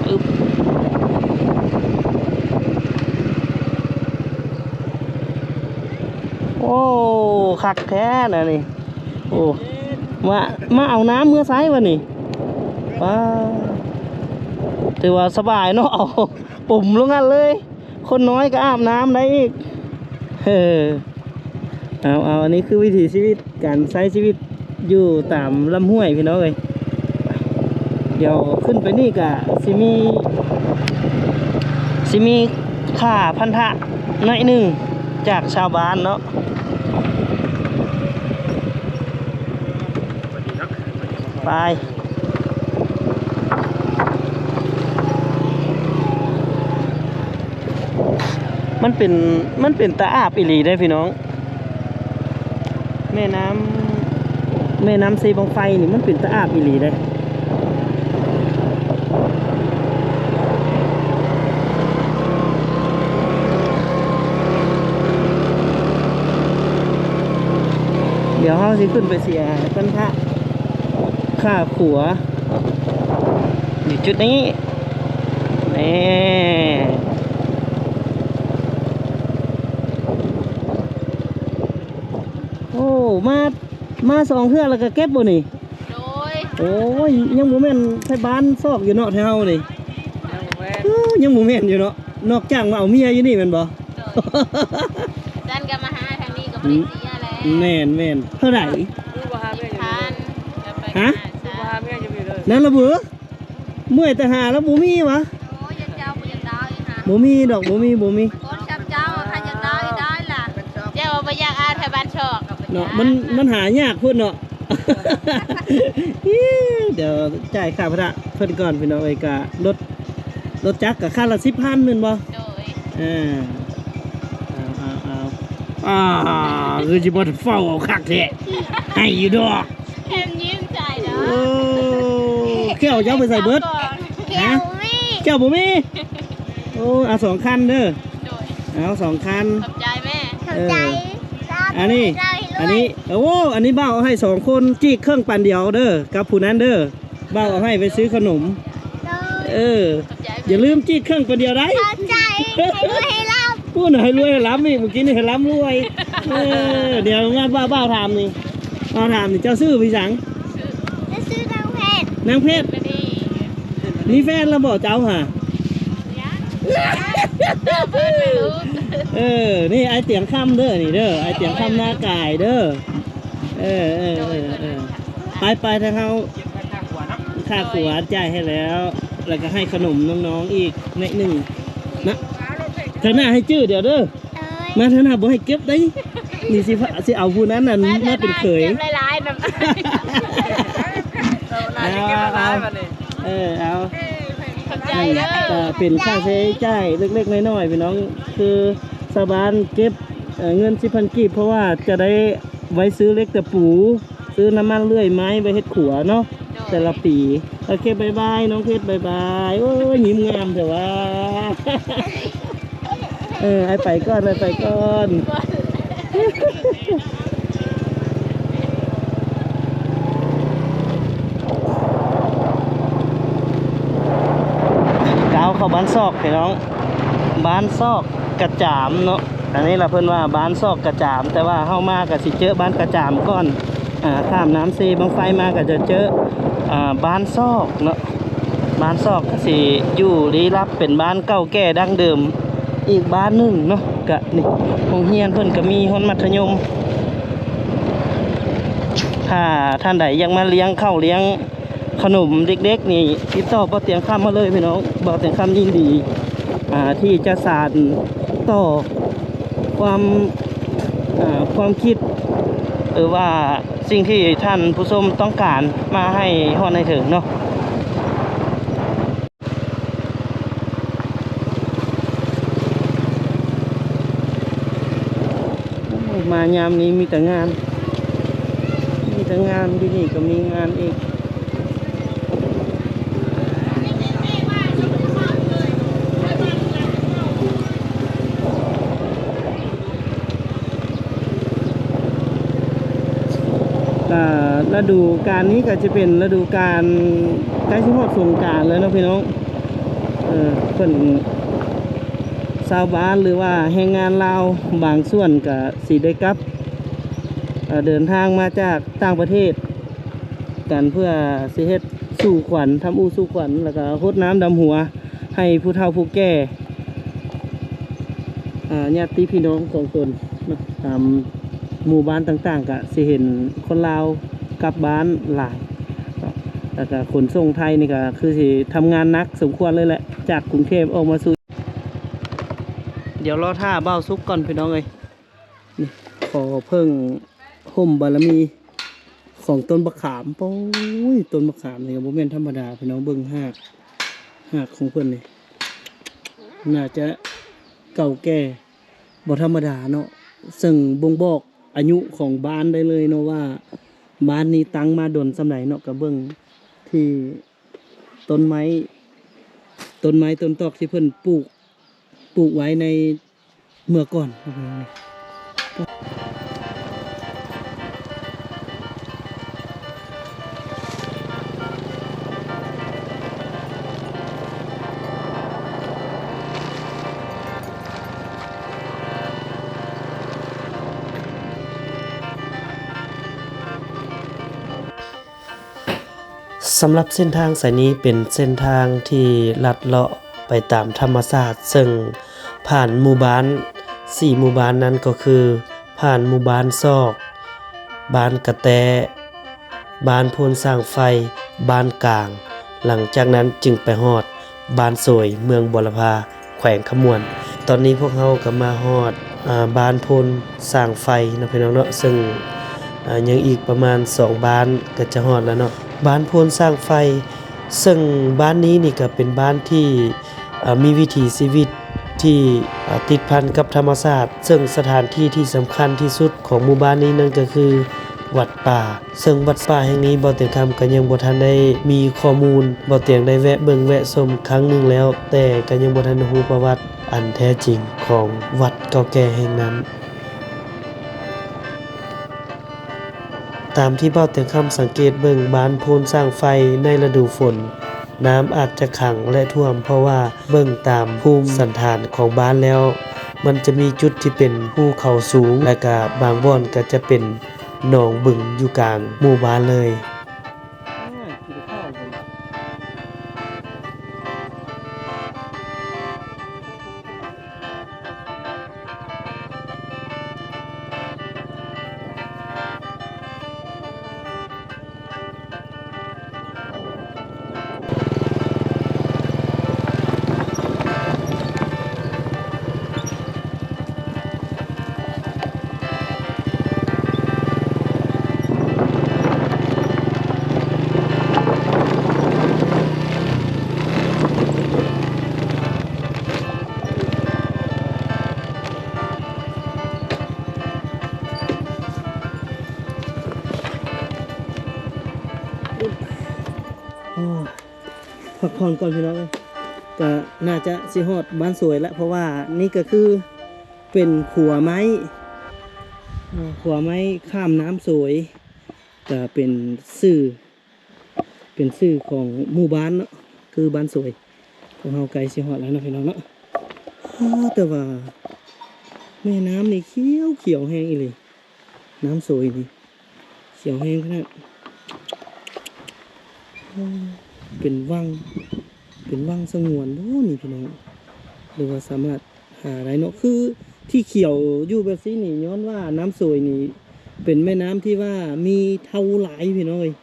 ອຶບ ໂອ້ ຄັກແທ້ນະນີ້. ໂອ້ ມາ ມາເອົານ້ຳເມືອໃຊ້ວະນີ້. ປ້າ ຖືວ່າສະບາຍເນາະ ເອົາ ປຸ້ມລົງຫັ້ນເລີຍ. ຄົນນ້ອຍກໍອາບນ້ຳໄດ້ອີກ. ເອີ ເອົາ ເອົາ ອັນນີ້ຄືວິຖີຊີວິດ ການໃຊ້ຊີວິດຢູ່ຕາມລຳຫ້ວຍພີ່ນ້ອງເອີຍ. ດຽວຂຶ້ນໄປນີ້ກະຊິມີ ຊິມີຄ່າພັນທະໜ້ອຍໜຶ່ງຈາກຊາວບ້ານເນາະ. ໄປ ມັນເປັນ ມັນເປັນຕາອາບອີ່ຫຼີເດ້ພີ່ນ້ອງ. ແມ່ນ້ຳ ແມ່ນ້ຳເຊບັ້ງໄຟນີ້ມັນເປັນຕາອາບອີ່ຫຼີເດ້. ດຽວເຮົາຊິຂຶ້ນໄປເສຍພັນທະຄ່າຂົວ ຢູ່ຈຸດນີ້ ນີ້. ໂອ້ ມາ ມາສອງເທື່ອແລ້ວກໍເກັບບໍ່ນີ້? ໂດຍ ໂອ້ຍ ຍັງບໍ່ແມ່ນໄທບ້ານຊອກຢູ່ເນາະ ແຖວເຮົານີ້. ຍັງບໍ່ແມ່ນ ເອີ ຍັງບໍ່ແມ່ນຢູ່ເນາະ. ນອກຈາກມາເອົາເມຍຢູ່ນີ້ແມ່ນບໍ່? ໂດຍ ຊັ້ນກໍມາຫາທາງນີ້ກໍບໍ່ໄດ້ເສຍແຫຼະ. ອືມ ແມ່ນໆ. ເທົ່າໃດ? ສິບພັນ. ຮະ? ນັ້ນລະເບີ? ເມື່ອຍແຕ່ຫາແລ້ວບໍ່ມີຫວາ? ໂອ້ຍ ເຈົ້າບໍ່ຢາກໄດ້ຫາ ບໍ່ມີດອກ ບໍ່ມີ ບໍ່ມີ. ຄົນຊຳເຈົ້າ ຄັນຢາກໄດ້ໄດ້ລະ ເຈົ້າບໍ່ຢາກອາດໃຫ້ບ້ານຊອກ ເນາະ ມັນ ມັນຫາຍາກພຸ້ນເນາະ. ດຽວຈ່າຍຄ່າພາລະເພິ່ນກ່ອນ ພີ່ນ້ອງເອີຍ. ກະລົດ ລົດຈັກກະຄັນລະສິບພັນແມ່ນບໍ່? ໂດຍ ເອີ ເອົາ ເອົາ ເອົາ ອ່າ ຄືຊິບໍ່ເຝົ້າເອົາຄັກແທ້ ໃຫ້ຢູ່ດອກ. ແຮມຍິ້ມໃສ່ເນາະ ໂອ້ ແກ້ວເຈົ້າໄປໃສເບິດ? ແກ້ວບໍ່ມີ ແກ້ວບໍ່ມີ. ໂອ້ ເອົາສອງຄັນເດີ ໂດຍ ເອົາສອງຄັນ ຂອບໃຈແມ່ ຂອບໃຈ ເອີ ອັນນີ້ ອັນນີ້ ໂອ້ ອັນນີ້ບ່າວເອົາໃຫ້ສອງຄົນ ຈີກເຄິ່ງປັນດຽວເດີ ກັບຜູ້ນັ້ນເດີ ບ່າວເອົາໃຫ້ໄປຊື້ຂະໜົມ ໂດຍ ເອີ ຂອບໃຈແມ່ ຢ່າລືມຈີກເຄິ່ງປັນດຽວໄດ໋ ຂອບໃຈ ໃຫ້ລວຍໃຫ້ລຳ ພຸ້ນໃຫ້ລວຍໃຫ້ລຳອີກ ມື້ກີ້ນີ້ໃຫ້ລຳລວຍ ເອີ ດຽວມາ ບ່າວ ບ່າວຖາມນີ້ ບ່າວຖາມນີ້ ເຈົ້າຊື່ຫຍັງ? ເຈົ້າຊື່ນາງເພັດ ນາງເພັດ ມີແຟນແລ້ວບໍ່ເຈົ້າຫາ? ຍັງ ເອີ ນີ້ອ້າຍຕຽງຄຳເດີ ນີ້ເດີ ອ້າຍຕຽງຄຳນາກາຍເດີ ເອີ ເອີ ເອີ ເອີ ໄປໆ ທາງເຮົາ ຄ່າຄົວຈ່າຍໃຫ້ແລ້ວ ແລ້ວກໍໃຫ້ຂະໜົມນ້ອງໆ ອີກໜ້ອຍໜຶ່ງນະ ເທື່ອໜ້າໃຫ້ຈື່ດຽວເດີ. ໂດຍ ມາເທື່ອໜ້າບໍ່ໃຫ້ເກັບໄດ໋ ນີ້ຊິ ຊິເອົາຜູ້ນັ້ນນັ້ນມາເປັນເຂີຍ ເກັບຫຼາຍໆນຳ ເອົາ ເອົາ ເອົາ ເອີ ເອົາ ຂອບໃຈເດີ ກໍເປັນຄ່າໃຊ້ຈ່າຍເລັກໆ ນ້ອຍໆ ພີ່ນ້ອງ ຄືຊາວບ້ານເກັບ ເອີ ເງິນສິບພັນກີບ ເພາະວ່າຈະໄດ້ໄວ້ຊື້ເຫຼັກຕະປູ ຊື້ນ້ຳມັນເລື່ອຍໄມ້ໄວ້ເຮັດຂົວເນາະ ໂດຍ ແຕ່ລະປີ. ໂອເຄ ບາຍບາຍ ນ້ອງເພັດ ບາຍບາຍ. ໂອ້ຍ ຍິ້ມງາມແທ້ຫວາ. ເອີ ອ້າຍໄປກ່ອນ ອ້າຍໄປກ່ອນ. ກ້າວເຂົ້າບ້ານຊອກ ພີ່ນ້ອງ ບ້ານຊອກກະຈາມເນາະ. ອັນນີ້ລະເພິ່ນວ່າບ້ານຊອກກະຈາມ ແຕ່ວ່າເຮົາມາກະຊິເຈີບ້ານກະຈາມກ່ອນ ອາ ຂ້າມນ້ຳເຊບັ້ງໄຟມາກະຈະເຈີ ອາ ບ້ານຊອກເນາະ. ບ້ານຊອກກະຊິຢູ່ລີ້ລັບ ເປັນບ້ານເກົ່າແກ່ດັ້ງເດີມອີກບ້ານໜຶ່ງເນາະ. ກະນີ້ໂຮງຮຽນເພິ່ນກະມີຮອດມັດທະຍົມ. ຖ້າທ່ານໃດຢາກມາລ້ຽງເຂົ້າລ້ຽງ ຂະໜົມເດັກໆນີ້ ຕິດຕໍ່ບ່າວຕຽງຄຳມາເລີຍພີ່ນ້ອງ. ບ່າວຕຽງຄຳຍິນດີ ອ່າ ທີ່ຈະສານຕໍ່ຄວາມ ອ່າ ຄວາມຄິດ ຫຼືວ່າສິ່ງທີ່ທ່ານຜູ້ຊົມຕ້ອງການມາໃຫ້ຮອດໃຫ້ເຖິງເນາະ. ໂອ້ ມາຍາມນີ້ມີແຕ່ງານ ມີແຕ່ງານ ຢູ່ນີ້ກໍມີງານອີກ. ອ່າ ລະດູການນີ້ກໍຈະເປັນລະດູການໃກ້ຊິຮອດສົງການແລ້ວເນາະພີ່ນ້ອງ. ເອີ ເພິ່ນ ຊາວບ້ານ ຫຼືວ່າແຮງງານລາວບາງສ່ວນກໍຊິໄດ້ກັບ ເອີ ເດີນທາງມາຈາກຕ່າງປະເທດກັນ ເພື່ອຊິເຮັດສູ່ຂວັນ ທຳອູ່ສູ່ຂວັນ ແລ້ວກໍຫົດນ້ຳດຳຫົວ ໃຫ້ຜູ້ເຖົ້າຜູ້ແກ່ ອາ ຍາດຕິພີ່ນ້ອງຂອງຕົນເນາະ. ຕາມໝູ່ບ້ານຕ່າງໆ ກະຊິເຫັນຄົນລາວກັບບ້ານຫຼາຍເນາະ ແລ້ວກະຂົນສົ່ງໄທນີ້ກະຄືຊິທຳງານໜັກສົມຄວນເລີຍແຫຼະ ຈາກກຸງເທບອອກມາສູ່. ດຽວລໍຖ້າບ່າວສຸກກ່ອນພີ່ນ້ອງເອີຍ. ນີ້ ຂໍເພິ່ງຮົ່ມບາລະມີຂອງຕົ້ນບັກຂາມ. ໂອ້ຍ ຕົ້ນບັກຂາມນີ້ກໍບໍ່ແມ່ນທຳມະດາພີ່ນ້ອງ. ເບິ່ງຮາກ ຮາກຂອງເພິ່ນນີ້ ໜ້າຈະເກົ່າແກ່ບໍ່ທຳມະດາເນາະ. ເຊິ່ງບົ່ງບອກອາຍຸຂອງບ້ານໄດ້ເລີຍເນາະວ່າ ບ້ານນີ້ຕັ້ງມາດົນສ່ຳໃດເນາະ. ກໍເບິ່ງທີ່ຕົ້ນໄມ້ ຕົ້ນໄມ້ຕົ້ນຕອກທີ່ເພິ່ນປູກ ປູກໄວ້ໃນເມື່ອກ່ອນ. ສຳລັບເສັ້ນທາງສາຍນີ້ເປັນເສັ້ນທາງທີ່ລັດເລາະໄປຕາມທຳມະຊາດ, ເຊິ່ງຜ່ານໝູ່ບ້ານສີ່ໝູ່ບ້ານນັ້ນກໍຄື ຜ່ານໝູ່ບ້ານຊອກ, ບ້ານກະແຕ້, ບ້ານໂພນສ້າງໄຟ, ບ້ານກາງ ຫຼັງຈາກນັ້ນຈຶ່ງໄປຮອດບ້ານໂສຍ ເມືອງບົວລະພາ ແຂວງຄຳມ່ວນ. ຕອນນີ້ພວກເຮົາກໍມາຮອດ ອາ ບ້ານໂພນສ້າງໄຟເນາະ ພີ່ນ້ອງເນາະ, ເຊິ່ງ ອາ ຍັງອີກປະມານສອງບ້ານກໍຈະຮອດແລ້ວເນາະ. ບ້ານໂພນສ້າງໄຟ ເຊິ່ງບ້ານນີ້ນີ້ກໍເປັນບ້ານທີ່ ອາ ມີວິຖີຊີວິດທີ່ ອາ ຕິດພັນກັບທຳມະຊາດ, ເຊິ່ງສະຖານທີ່ທີ່ສຳຄັນທີ່ສຸດຂອງໝູ່ບ້ານນີ້ນັ້ນກໍຄືວັດປ່າ. ເຊິ່ງວັດປ່າແຫ່ງນີ້ ບ່າວຕຽງຄຳກໍຍັງບໍ່ທັນໄດ້ມີຂໍ້ມູນ, ບ່າວຕຽງໄດ້ແວະເບິ່ງແວະຊົມຄັ້ງໜຶ່ງແລ້ວ, ແຕ່ກໍຍັງບໍ່ທັນຮູ້ປະຫວັດອັນແທ້ຈິງຂອງວັດເກົ່າແກ່ແຫ່ງນັ້ນ. ຕາມທີ່ບ່າວຕຽງຄຳສັງເກດເບິ່ງບ້ານໂພນສ້າງໄຟໃນລະດູຝົນ, ນ້ຳອາດຈະຂັງ ແລະ ຖ້ວມ, ເພາະວ່າເບິ່ງຕາມພູມສັນຖານຂອງບ້ານແລ້ວ, ມັນຈະມີຈຸດທີ່ເປັນພູເຂົາສູງ ແລະ ກະບາງບ່ອນກະຈະເປັນໜອງບຶງຢູ່ກາງໝູ່ບ້ານເລີຍ. ໂອ້ ພັກຜ່ອນກ່ອນພີ່ນ້ອງເອີຍ. ກະໜ້າຈະຊິຮອດບ້ານສວຍລະ ເພາະວ່ານີ້ກະຄືເປັນຂົວໄມ້ ເອີ ຂົວໄມ້ຂ້າມນ້ຳສວຍ ກະເປັນຊື່ ເປັນຊື່ຂອງໝູ່ບ້ານເນາະ ຄືບ້ານສວຍ. ພວກເຮົາໃກ້ຊິຮອດແລ້ວເນາະພີ່ນ້ອງເນາະ. ອ້າ ແຕ່ວ່າແມ່ນ້ຳນີ້ຂຽວ ຂຽວແຮງອີ່ຫຼີ ນ້ຳສວຍນີ້ ຂຽວແຮງຂະໜາດ. ເປັນວັງ ເປັນວັງສະຫງວນບໍ່ນີ້ພີ່ນ້ອງ ຫຼືວ່າສາມາດຫາໄດ້ເນາະ. ຄືທີ່ຂຽວຢູ່ແບບຊີ້ນີ້ ຍ້ອນວ່ານ້ຳສວຍນີ້ເປັນແມ່ນ້ຳທີ່ວ່າມີເທົາຫຼາຍພີ່ນ້ອງເອີຍ.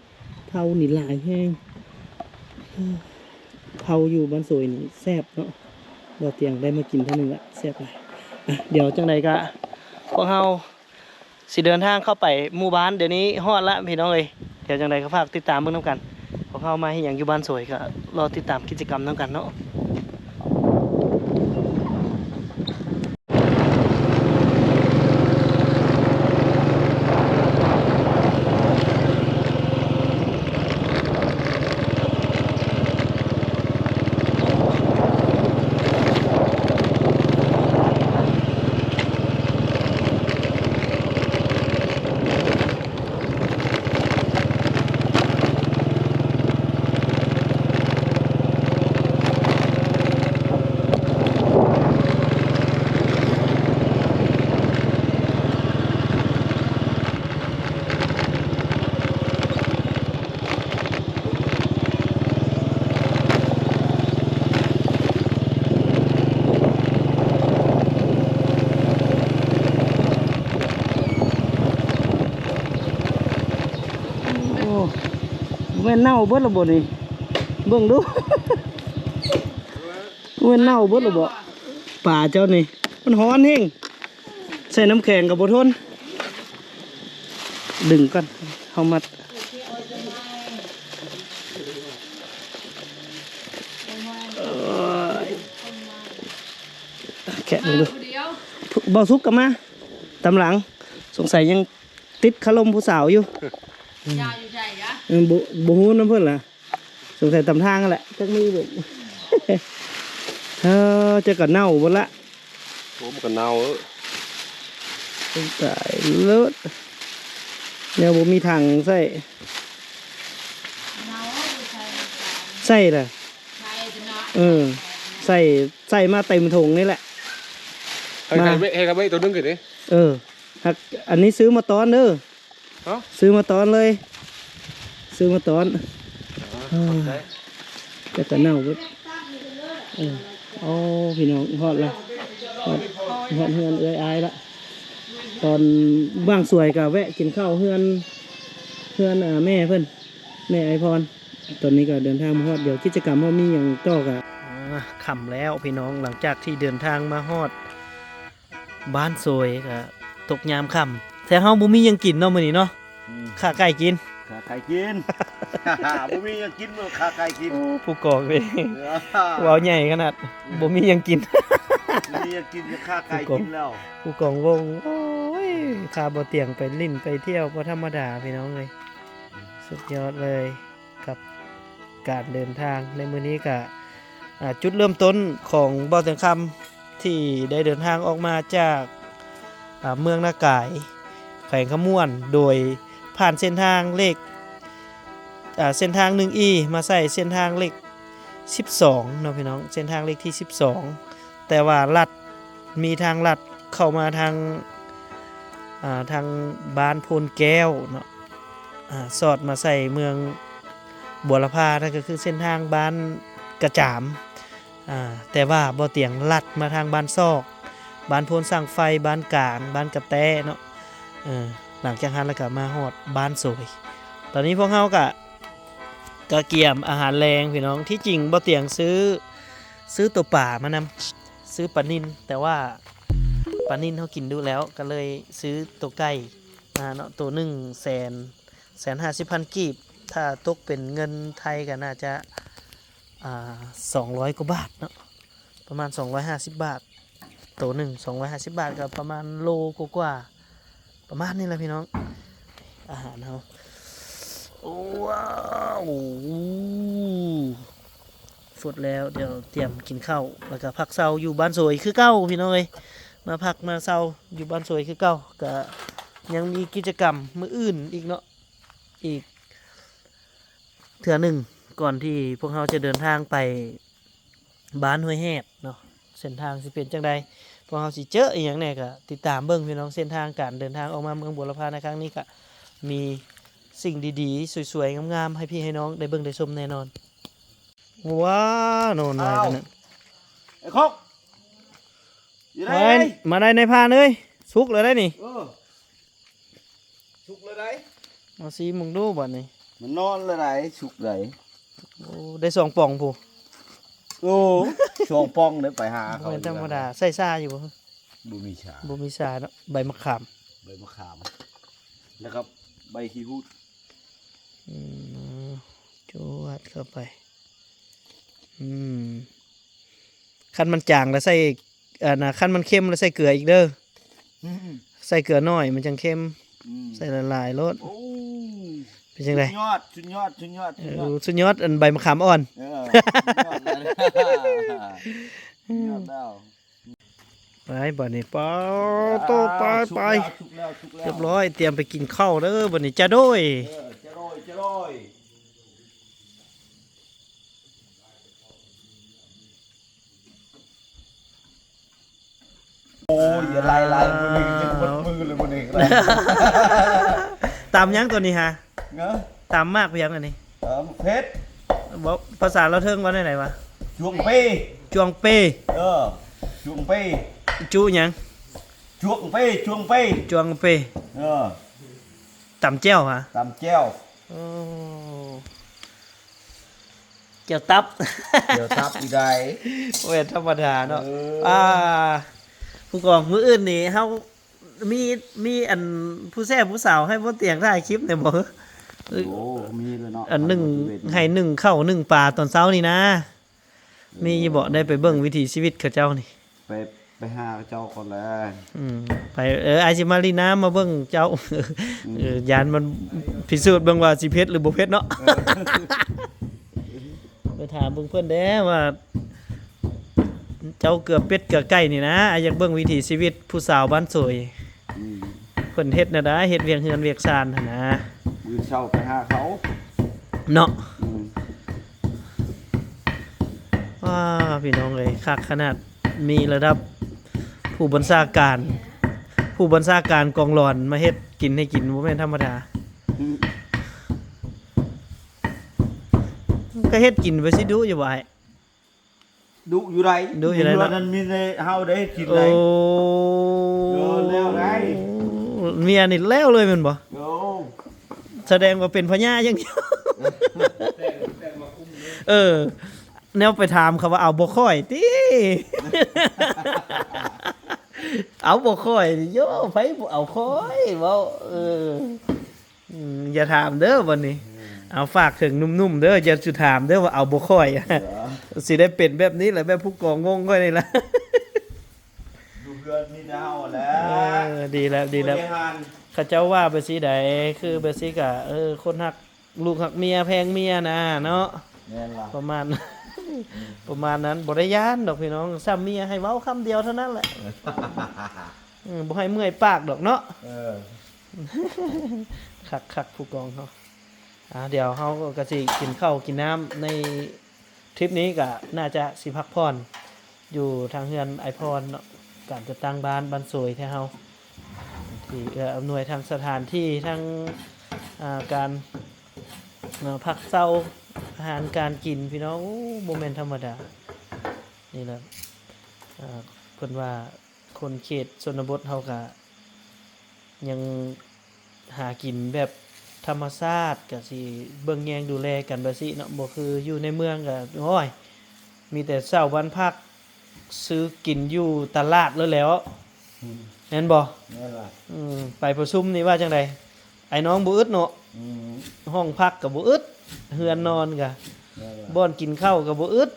ເທົານີ້ຫຼາຍແຮງ. ເທົາຢູ່ບ້ານສວຍນີ້ແຊບເນາະ. ບ່າວຕຽງໄດ້ມາກິນເທື່ອໜຶ່ງລະ ແຊບຫຼາຍ. ອ່ະ ດຽວຈັ່ງໃດກະພວກເຮົາ ຊິເດີນທາງເຂົ້າໄປໝູ່ບ້ານ ດຽວນີ້ຮອດລະພີ່ນ້ອງເອີຍ. ດຽວຈັ່ງໃດກໍຝາກຕິດຕາມເບິ່ງນຳກັນ. ພວກເຮົາມາເຮັດຫຍັງຢູ່ບ້ານສວຍ ກໍລໍຕິດຕາມກິດຈະກຳນຳກັນເນາະ. ໂອ້ ແມ່ນເນົ່າເບິດລະບໍ່ນີ້? ເບິ່ງດູ ແມ່ນເນົ່າເບິດລະບໍ່? ປາເຈົ້ານີ້ ມັນຮ້ອນແຮງ. ໃສ່ນ້ຳແຂງກໍບໍ່ທົນ. ດຶງກ່ອນ ເຮົາມັດ ເອີຍ ແກະເບິ່ງດູ. ບ່າວສຸກກໍມາຕາມຫຼັງ ສົງໄສຍັງຕິດຄາລົມຜູ້ສາວຢູ່. ເອີ ບໍ່ ບໍ່ຮູ້ນຳເພິ່ນລະ. ສົງໄສຕາມທາງຫັ້ນແຫຼະ ຈັກມີເບິ່ງ. ເອີ ຈັກກະເນົ່າເບິດລະ. ໂອ້ ມັນກະເນົ່າເອີ. ໂອ້ ຕາຍເລີດ ແນວບໍ່ມີຖັງໃສ່. ໃສ່ລະ ເອີ ໃສ່ ໃສ່ມາເຕັມຖົງນີ້ແຫຼະ. ໃຫ້ ໃຫ້ເວະ ໃຫ້ເວະໂຕໜຶ່ງກໍໄດ້. ເອີ ຫາກອັນນີ້ຊື້ມາຕ້ອນເດີ. ຮະ? ຊື້ມາຕ້ອນເລີຍ ຊື້ມາຕ້ອນ. ອ່າ ຂອບໃຈ. ແຕ່ກະເນົ່າເບິດ. ເອີ ໂອ້ ພີ່ນ້ອງ ຮອດລະ ຮອດ ຮອດເຮືອນເອື້ອຍອ້າຍລະ. ຕອນຫວ່າງສວຍກະແວະກິນເຂົ້າເຮືອນ ເຮືອນ ອ່າ ແມ່ເພິ່ນ ແມ່ໄອພອນ. ຕອນນີ້ກໍເດີນທາງມາຮອດ ດຽວກິດຈະກຳເຮົາມີຫຍັງຕໍ່ກະ ອ່າ ຄ່ຳແລ້ວພີ່ນ້ອງ ຫຼັງຈາກທີ່ເດີນທາງມາຮອດບ້ານໂສຍ ກະຕົກຍາມຄ່ຳ ແຕ່ເຮົາບໍ່ມີຫຍັງກິນເນາະມື້ນີ້ເນາະ ອືມ ຂ້າໄກ່ກິນ ຂ້າໄກ່ກິນ ບໍ່ມີຫຍັງກິນ ມື້ຂ້າໄກ່ກິນ ໂອ້ ຜູ້ກອງເດ້ ເອີ ເວົ້າໃຫຍ່ຂະໜາດ ອືມ ບໍ່ມີຫຍັງກິນ ບໍ່ມີຫຍັງກິນ ຂ້າໄກ່ກິນແລ້ວ ຜູ້ກອງ ຜູ້ກອງວົງ ໂອ້ຍ ພາບໍ່ຕຽງໄປຫຼິ້ນໄປທ່ຽວບໍ່ທຳມະດາພີ່ນ້ອງເອີຍ ອືມ ສຸດຍອດເລີຍ ກັບການເດີນທາງໃນມື້ນີ້ກະ ອ່າ ຈຸດເລີ່ມຕົ້ນຂອງບ່າວແຕງຄຳທີ່ໄດ້ເດີນທາງອອກມາຈາກ ອ່າ ເມືອງນາກາຍ ແຂວງຄຳມ່ວນ ໂດຍຜ່ານເສັ້ນທາງເລກ ອ່າ ເສັ້ນທາງໜຶ່ງອີ ມາໃສ່ເສັ້ນທາງເລກສິບສອງເນາະພີ່ນ້ອງ ເສັ້ນທາງເລກທີສິບສອງ ແຕ່ວ່າລັດ ມີທາງລັດເຂົ້າມາທາງ ອ່າ ທາງບ້ານໂພນແກ້ວເນາະ ອ່າ ສອດມາໃສ່ເມືອງບົວລະພາ ນັ້ນກໍຄືເສັ້ນທາງບ້ານກະຈາມ ອ່າ ແຕ່ວ່າບ່າວຕຽງລັດມາທາງບ້ານຊອກ ບ້ານໂພນສ້າງໄຟ ບ້ານກາງ ບ້ານກະແຕເນາະ ເອີ ຫຼັງຈາກຫັ້ນແລ້ວກໍມາຮອດບ້ານໂສຍ ຕອນນີ້ພວກເຮົາກະ ກະກຽມອາຫານແລງພີ່ນ້ອງ ທີ່ຈິງບ່າວຕຽງຊື້ ຊື້ໂຕປາມານຳ ຊື້ປານິນ ແຕ່ວ່າປານິນເຮົາກິນດຸແລ້ວ ກໍເລີຍຊື້ໂຕໄກ່ມາເນາະ ໂຕໜຶ່ງແສນ ແສນຫ້າສິບພັນກີບ ຖ້າຕົກເປັນເງິນໄທກໍໜ້າຈະ ອ່າ ສອງຮ້ອຍກວ່າບາດເນາະ ປະມານສອງຮ້ອຍຫ້າສິບບາດ ໂຕໜຶ່ງສອງຮ້ອຍຫ້າສິບບາດ ກໍປະມານໂລກວ່າໆ ປະມານນີ້ແຫຼະພີ່ນ້ອງ ອາຫານເຮົາ ໂອ້ ວ້າວ ຟົດແລ້ວ ດຽວຕຽມກິນເຂົ້າ ແລ້ວກໍພັກເຊົາຢູ່ບ້ານໂສຍຄືເກົ່າພີ່ນ້ອງເອີຍ ມາພັກມາເຊົາຢູ່ບ້ານໂສຍຄືເກົ່າ ກະຍັງມີກິດຈະກຳມື້ອື່ນອີກເນາະ ອີກເທື່ອໜຶ່ງ ກ່ອນທີ່ພວກເຮົາຈະເດີນທາງໄປ ບ້ານຫ້ວຍແຮດເນາະ ເສັ້ນທາງຊິເປັນຈັ່ງໃດ ພວກເຮົາຊິເຈີອີ່ຫຍັງແດ່ ກໍຕິດຕາມເບິ່ງພີ່ນ້ອງ ເສັ້ນທາງການເດີນທາງອອກມາເມືອງບົວລະພາໃນຄັ້ງນີ້ ກໍມີສິ່ງດີໆ ສວຍໆ ງາມໆ ໃຫ້ພີ່ໃຫ້ນ້ອງໄດ້ເບິ່ງໄດ້ຊົມແນ່ນອນ ວ້າວ ນອນຫຼາຍຂະໜາດ ອ້າຍຄົກ ຢູ່ໃດ ມາໄດ້ນາຍພານເອີຍ ສຸກແລ້ວໄດ໋ນີ້ ເອີ ສຸກແລ້ວໃດ໋ ມາຊີມເບິ່ງດູບັດນີ້ ມັນນອນແລ້ວໃດ໋ ສຸກໃດ໋ ໂອ້ ໄດ້ສອງປ່ອງພຸ້ນ ໂອ້ ສອງປ່ອງໄດ້ໄປຫາເຂົາ ບໍ່ແມ່ນທຳມະດາ ໃສ່ຊາຢູ່ບໍ່? ບໍ່ມີຊາ ບໍ່ມີຊາເນາະ ໃບມະຂາມ ໃບມະຂາມ ແລ້ວກໍໃບຂີ້ຫູດ ອືມ ຈວດເຂົ້າໄປ ອືມ ຄັນມັນຈາງແລ້ວໃສ່ ອັນນ່າ ຄັນມັນເຄັມແລ້ວໃສ່ເກືອອີກເດີ ອືມ ໃສ່ເກືອໜ້ອຍມັນຈັ່ງເຄັມ ອືມ ໃສ່ຫຼາຍໆໂລດ ໂອ້ ເປັນຈັ່ງໃດ? ສຸດຍອດ ສຸດຍອດ ສຸດຍອດ ເອີ ສຸດຍອດ ສຸດຍອດ ອັນໃບມະຂາມອ່ອນ ເອີ ສຸດຍອດແລ້ວ ສຸດຍອດແລ້ວ ໄປບາດນີ້ ປາໂຕ ອ່າ ໄປ ສຸກແລ້ວ ໄປ ສຸກແລ້ວ ສຸກແລ້ວ ຮຽບຮ້ອຍ ຕຽມໄປກິນເຂົ້າເດີບາດນີ້ ຈະໂດຍ ເອີ ຈະໂດຍ ຈະໂດຍ. ໂອ້ຍ ຫຼາຍໆ ມື້ນີ້ກໍເຮັດໝົດມື້ເລີຍມື້ນີ້ກໍໄດ້ ຕຳຫຍັງຕົວນີ້ຫາ? ເນາະ ຕຳໝາກຫຍັງອັນນີ້? ເອີ ໝາກເຜັດ ເວົ້າພາສາລາວເທິງວ່າແນວໃດວະ? ຈວງເປ ຈວງເປ ເອີ ຈວງເປ ຈຸຫຍັງ? ຈວງເປ ຈວງເປ ຈວງເປ ເອີ ຕຳແຈ່ວຫາ? ຕຳແຈ່ວ ໂອ້ ແຈ່ວຕັບ ແຈ່ວຕັບອີກໃດ ບໍ່ແມ່ນທຳມະດາເນາະ ເອີ ອ່າ ຜູ້ກອງ ມື້ອື່ນນີ້ເຮົາມີ ມີອັນຜູ້ແຊບຜູ້ສາວໃຫ້ບ່າວຕຽງຖ່າຍຄລິບແດ່ບໍ່? ໂອ້ ມີແລ້ວເນາະ ອັນໜຶ່ງ ໃຫ້ໜຶ່ງເຂົ້າໜຶ່ງປາຕອນເຊົ້ານີ້ນາ ມີຢູ່ບໍ່? ໄດ້ໄປເບິ່ງວິຖີຊີວິດເຂົາເຈົ້ານີ້ ໄປ ໄປຫາເຂົາເຈົ້າກ່ອນແຫຼະ ອືມ ໄປ ເອີ ອ້າຍຊິມາຫຼິ້ນນຳ ມາເບິ່ງເຈົ້າ ອືມ ເອີ ຢ້ານມັນພິສູດເບິ່ງວ່າຊິເຜັດຫຼືບໍ່ເຜັດເນາະ ເອີ ໄປຖາມເບິ່ງເພິ່ນແດ່ວ່າ ເຈົ້າເກືອເປັດເກືອໄກ່ນີ້ນະ ອ້າຍຢາກເບິ່ງວິຖີຊີວິດຜູ້ສາວບ້ານໂສຍ ອືມ ເພິ່ນເຮັດແນວໃດ ເຮັດວຽກເຮືອນວຽກຊານຫັ້ນນະ ມື້ເຊົ້າໄປຫາເຂົາເນາະ ອືມ ວ້າ ພີ່ນ້ອງເອີຍ ຄັກຂະໜາດ ມີລະດັບຜູ້ບັນຊາການ ຜູ້ບັນຊາການກອງຫຼອນມາເຮັດກິນໃຫ້ກິນ ບໍ່ແມ່ນທຳມະດາ ອືມ ກໍເຮັດກິນໄປຊິດຸຢູ່ບໍ່ອ້າຍ? ດຸຢູ່ໃດ໋ ດຸຢູ່ໃດ໋ເນາະ ເຮືອນນັ້ນມີແຕ່ເຮົາໄດ້ເຮັດກິນໃດ໋ ໂອ້ ເອີ ແລ້ວໃດ໋ ເມຍນີ້ແລ້ວເລີຍແມ່ນບໍ່? ໂອ້ ສະແດງວ່າເປັນພະຍາຢ່າງດຽວ ເອີ ແນວໄປຖາມເຂົາວ່າເອົາບໍ່ຂ້ອຍຕິ ເອົາບໍ່ຂ້ອຍ ໂຢ ໃຜບໍ່ເອົາຂ້ອຍ ເວົ້າ ເອີ ອືມ ຢ່າຖາມເດີບັດນີ້ ເອີ ເອົາ ຝາກເຖິງໜຸ່ມໆເດີ ຢ່າຊິຖາມເດີວ່າເອົາບໍ່ຂ້ອຍ ເອີ ຊິໄດ້ເປັນແບບນີ້ແຫຼະ ແບບຜູ້ກອງວົງຂ້ອຍນີ້ລະ ຢູ່ເຮືອນມີແຕ່ເຮົາແຫຼະ ເອີ ດີແລ້ວ ດີແລ້ວ ເຂົາເຈົ້າວ່າແບບຊີ້ໃດ ຄືແບບຊີ້ກະ ເອີ ຄົນຮັກລູກຮັກເມຍ ແພງເມຍນະເນາະ ແມ່ນລະ ປະມານ ອືມ ປະມານນັ້ນ ບໍ່ໄດ້ຢ້ານດອກພີ່ນ້ອງ ຊ້ຳເມຍໃຫ້ເວົ້າຄຳດຽວເທົ່ານັ້ນແຫຼະ ອືມ ບໍ່ໃຫ້ເມື່ອຍປາກດອກເນາະ ເອີ ຄັກໆ ຜູ້ກອງເຮົາ ອ່າ ດຽວເຮົາກໍຊິກິນເຂົ້າກິນນ້ຳໃນ ທຣິບນີ້ກະໜ້າຈະຊິພັກຜ່ອນຢູ່ທາງເຮືອນອ້າຍພອນເນາະ ການຈັດຕັ້ງບ້ານ ບ້ານໂຊຍແທ້ເຮົາ ທີ່ເອື້ອອຳນວຍທາງສະຖານທີ່ ທັງ ອ່າ ການ ເນາະ ພັກເຊົາ ອາຫານການກິນ ພີ່ນ້ອງ ໂອ້ ບໍ່ແມ່ນທຳມະດາ ນີ້ແຫຼະ ອ່າ ເພິ່ນວ່າຄົນເຂດຊົນນະບົດເຮົາກະຍັງ ຫາກິນແບບທຳມະຊາດ ກະຊິເບິ່ງແຍງດູແລກັນແບບຊີ້ເນາະ ບໍ່ຄືຢູ່ໃນເມືອງກະ ໂອ້ຍ ມີແຕ່ເຊົ້າວັນພັກ ຊື້ກິນຢູ່ຕະຫຼາດໂລດແຫຼ້ວ ອືມ ແມ່ນບໍ່? ແມ່ນລະ ອືມ ໄປປະຊຸມນີ້ວ່າຈັ່ງໃດ? ອ້າຍນ້ອງບໍ່ອຶດເນາະ ອືມ ຫ້ອງພັກກະບໍ່ອຶດ ເຮືອນນອນກະ ແມ່ນລະ ບ່ອນກິນເຂົ້າກະບໍ່ອຶດ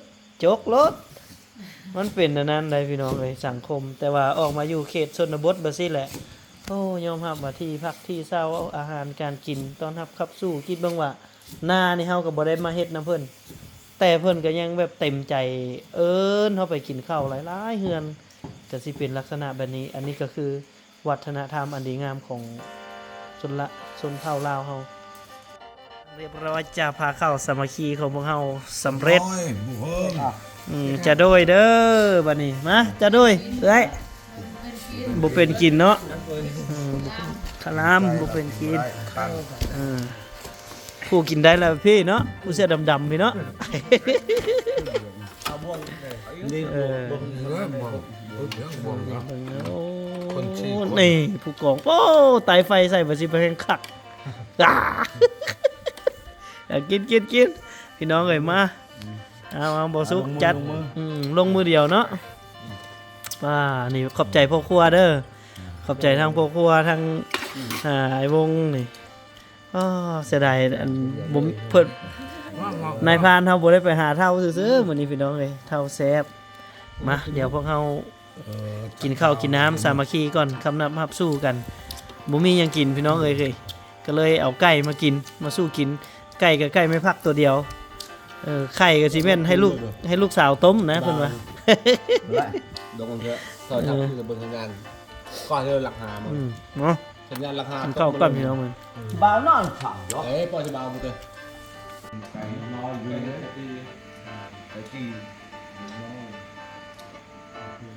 ຈົກໂລດ ມັນເປັນແນວນັ້ນໃດ໋ພີ່ນ້ອງເອີຍ ສັງຄົມ ແຕ່ວ່າອອກມາຢູ່ເຂດຊົນນະບົດແບບຊີ້ແຫຼະ ໂອ້ ຍອມຮັບວ່າທີ່ພັກທີ່ເຊົາ ອາຫານການກິນ ຕ້ອນຮັບຂັບສູ້ ຄິດເບິ່ງວ່ານານີ້ເຮົາກໍບໍ່ໄດ້ມາເຮັດນຳເພິ່ນ ແຕ່ເພິ່ນກໍຍັງແບບເຕັມໃຈເອີ້ນເຮົາໄປກິນເຂົ້າຫຼາຍໆເຮືອນ ກໍຊິເປັນລັກສະນະແບບນີ້ ອັນນີ້ກໍຄື ວັດທະນະທຳອັນດີງາມຂອງຊົນລະ ຊົນເຜົ່າລາວເຮົາ ຮຽບຮ້ອຍ ຈາພາເຂົ້າສາມັກຄີຂອງພວກເຮົາສຳເລັດ ໂອ້ຍ ອືມ ຈະໂດຍເດີ ບັດນີ້ ມາ ຈະໂດຍ ເອື້ອຍ ບໍ່ເປັນກິນເນາະ ອືມ ຄະລາມ ບໍ່ເປັນກິນ ເອີ ຜູ້ກິນໄດ້ລະພີ່ເນາະ ຜູ້ເສື້ອດຳໆ ພີ່ເນາະ ນີ້ ເອີ ເບິ່ງ ເບິ່ງ ເບິ່ງ ເບິ່ງ ເບິ່ງ ໂອ້ ຄົນສີ່ຄົນ ນີ້ຜູ້ກອງ ໂອ້ ຕາຍໄຟໃສ່ ວ່າຊິໄປແຮງຄັກ ອ່າ ກິນ ກິນ ກິນ ພີ່ນ້ອງເອີຍ ມາ ອືມ ເອົາ ເອົາ ບໍ່ສຸກ ລົງມື ຈັດ ລົງມື ອືມ ລົງມືດຽວເນາະ ອ່າ ນີ້ຂອບໃຈພໍ່ຄົວເດີ ຂອບໃຈທັງພໍ່ຄົວ ທັງ ອ່າ ອ້າຍວົງນີ້ ອໍ ເສຍດາຍ ອັນ ບໍ່ ເພິ່ນ ນາຍພານເຮົາບໍ່ໄດ້ໄປຫາເຖົ້າຊື່ໆ ມື້ນີ້ພີ່ນ້ອງເອີຍ ເຖົ້າແຊບ ມາ ດຽວພວກເຮົາ ເອີ ກິນເຂົ້າກິນນ້ຳສາມັກຄີກ່ອນ ຄຳນັບຮັບສູ່ກັນ ບໍ່ມີຫຍັງກິນພີ່ນ້ອງເອີຍ ກໍເລີຍເອົາໄກ່ມາກິນ ມາສູ່ກິນ ໄກ່ກໍໄກ່ແມ່ພັກຕົວດຽວ ເອີ ໄຂ່ກໍຊິແມ່ນໃຫ້ລູກ ໃຫ້ລູກສາວຕົ້ມນະ ເພິ່ນວ່າ ດອກເທື່ອ ເອີ ເບິ່ງສັນຍານ ກ່ອນເດີຫຼັກຫ້າມັນ ອືມ ເນາະ ສັນຍານຫຼັກຫ້າ ກິນເຂົ້າກ່ອນພີ່ນ້ອງ ບ່າວນອນຂ້າງເນາະ ເອີ ປ່ອຍສະບາຍບໍ່ເຕີ ໄກ່ນ້ອຍຢູ່ ໄກ່ຈີ່ ໄກ່ຈີ່ ໄກ່ຈີ່